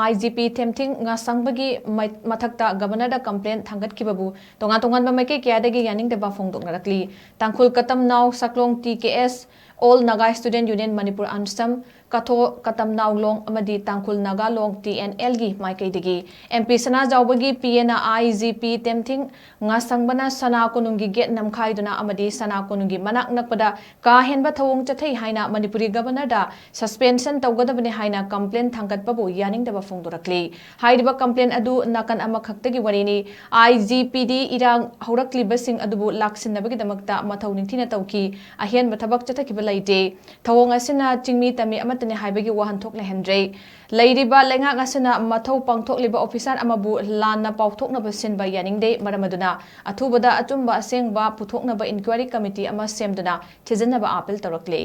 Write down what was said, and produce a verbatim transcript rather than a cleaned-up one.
ꯑꯥꯏ G P ꯊꯦꯝꯊꯤꯡ ꯉꯥꯁꯪꯕꯒꯤ ꯃꯊꯛꯇ ꯒꯕꯔꯅꯔꯗ complain ꯊꯥꯡꯒꯠꯈꯤꯕꯕꯨ ꯇꯣꯉꯥꯟ ꯇꯣꯉꯥꯟꯕ ꯃꯥꯏꯀꯩ ꯀꯌꯥꯗꯒꯤ ꯌꯥꯅꯤꯡꯗꯕ ꯐꯣꯡꯗꯣꯛꯅꯔꯛꯂꯤ꯫ Tangkhul Katamnao Saklong T K S, all Naga student union Manipur ANSAM, Katho Katamnao Long ꯑꯃꯗꯤ ꯇꯥꯡꯈꯨꯜ ꯅꯥꯒꯥ ꯂꯣꯡ ꯇꯤ ꯑꯦꯟ ꯑꯦꯜꯒꯤ ꯃꯥꯏꯀꯩꯗꯒꯤ ꯑꯦꯝ ꯄꯤ ꯁꯅꯥꯖꯥꯎꯕꯒꯤ ꯄꯤ ꯑꯦꯅ ꯑꯥꯏ ꯖꯤ ꯄꯤ ꯊꯦꯝꯊꯤꯡ ꯉꯥꯁꯪꯕꯅ ꯁꯅꯥ ꯀꯣꯅꯨꯡꯒꯤ ꯒꯦꯠ ꯅꯝꯈꯥꯏꯗꯨꯅ ꯑꯃꯗꯤ ꯁꯅꯥ ꯀꯣꯅꯨꯡꯒꯤ ꯃꯅꯥꯛ ꯅꯛꯄꯗ ꯀꯥ ꯍꯦꯟꯕ ꯊꯧꯑꯣꯡ ꯆꯠꯊꯩ ꯍꯥꯏꯅ ꯃꯅꯤꯄꯨꯔꯤ ꯒꯕꯔꯅꯔꯗ ꯁꯁꯄꯦꯟꯁꯟ ꯇꯧꯒꯗꯕꯅꯤ ꯍꯥꯏꯅ ꯀꯝꯄ꯭ꯂꯦꯟ ꯊꯥꯡꯒꯠꯄꯕꯨ ꯌꯥꯅꯤꯡꯗꯕ ꯐꯣꯡꯗꯣꯔꯛꯂꯤ꯫ ꯍꯥꯏꯔꯤꯕ ꯀꯝꯄ꯭ꯂꯦꯟ ꯑꯗꯨ ꯅꯥꯀꯟ ꯑꯃꯈꯛꯇꯒꯤ ꯋꯥꯔꯤꯅꯤ꯫ ꯑꯥꯏ ꯖꯤ ꯄꯤꯗꯤ ꯏꯔꯥꯡ ꯍꯧꯔꯛꯂꯤꯕꯁꯤꯡ ꯑꯗꯨꯕꯨ ꯂꯥꯛꯁꯤꯟꯅꯕꯒꯤꯗꯃꯛꯇ ꯃꯊꯧ ꯅꯤꯡꯊꯤꯅ ꯇꯧꯈꯤ꯫ ꯑꯍꯦꯟꯕ ꯊꯕꯛ ꯆꯠꯊꯈꯤꯕ ꯂꯩꯇꯦ꯫ ꯊꯧꯑꯣꯡ ꯑꯁꯤꯅ ꯆꯤꯡꯃꯤ ꯇꯝꯃꯤ ꯑꯃꯠꯇꯅꯤ ꯍꯥꯏꯕꯒꯤ ꯋꯥꯍꯟꯊꯣꯛ ꯂꯩꯍꯟꯗ꯭ꯔꯦ꯫ ꯂꯩꯔꯤꯕ ꯂꯩꯉꯥꯛ ꯑꯁꯤꯅ ꯃꯊꯧ ꯄꯥꯡꯊꯣꯛꯂꯤꯕ ꯑꯣꯐꯤꯁꯥꯔ ꯑꯃꯕꯨ ꯂꯥꯟꯅ ꯄꯥꯎꯊꯣꯛꯅꯕ ꯁꯤꯟꯕ ꯌꯥꯅꯤꯡꯗꯦ꯫ ꯃꯔꯝ ꯑꯗꯨꯅ ꯑꯊꯨꯕꯗ ꯑꯆꯨꯝꯕ ꯑꯁꯦꯡꯕ ꯄꯨꯊꯣꯛꯅꯕ ꯏꯟꯀ꯭ꯋꯥꯏꯔꯤ ꯀꯃꯤꯇꯤ ꯑꯃ ꯁꯦꯝꯗꯨꯅ ꯊꯤꯖꯤꯟꯅꯕ ꯑꯥꯄꯤꯜ ꯇꯧꯔꯛꯂꯤ꯫